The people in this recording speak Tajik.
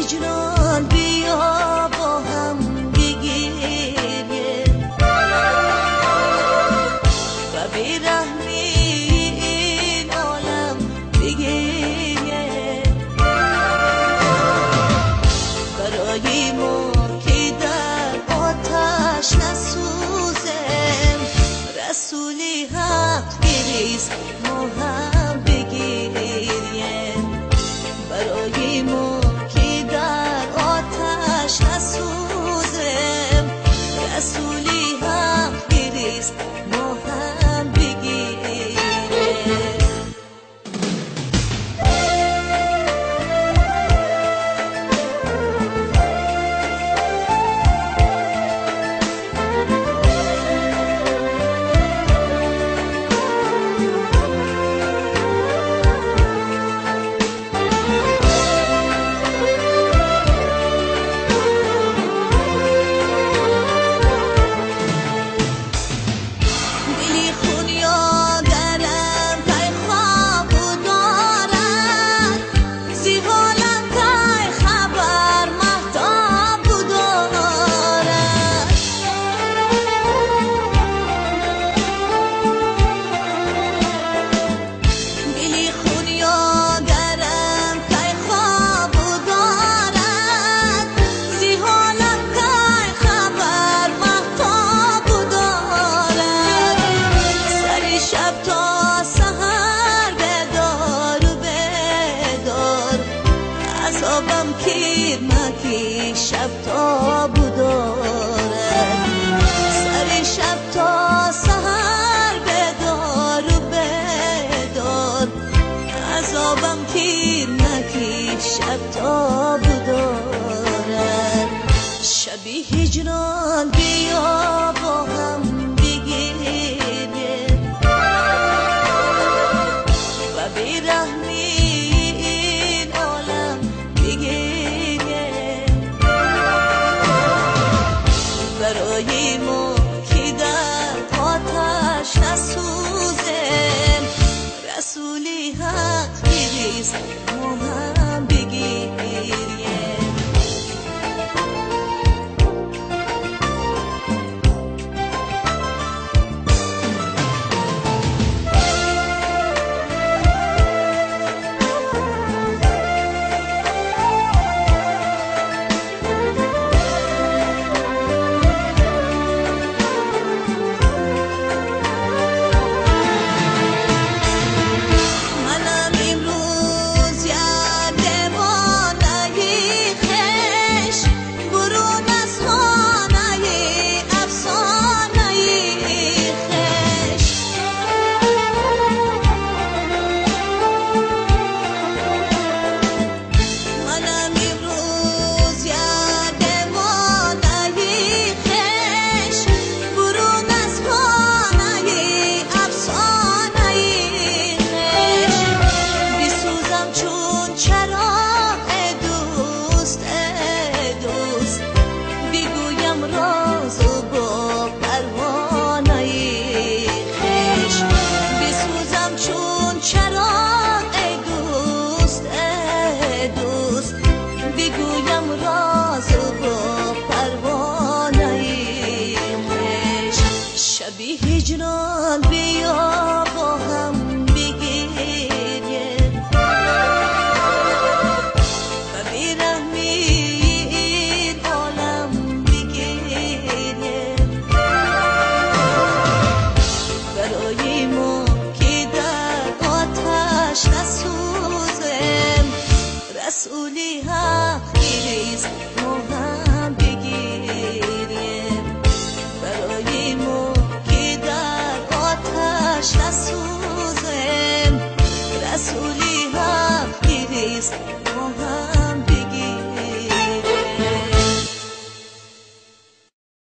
هجران بیا با هم بگیریم و بی‌رحمی این عالم بگیریم برای ما که در آتش نسوزیم رسولی حق گریست ما هم بگیریم برای ما که در آتش نسوزیم رسولی حق گریست ما هم بگیریم. عذابم کیر مکی شب تا بدارد سر شب تا سحر بدار و بدار عذابم کیر مکی شب تا بدارد شبی هجران بیا با هم بگیریم و بی‌رحمی برای ما که در آتش نسوزیم رسولی حق گریست ما هم بگیریم. بگویم راز با پروانه خویش شبی هجران بیا با هم بگیریم و بی‌رحمی این عالم بگیریم برای ما که در آتش نسوزیم رسولی حق گریست ما هم بگیریم برای ما که در آتش نسوزیم رسولی حق گریست.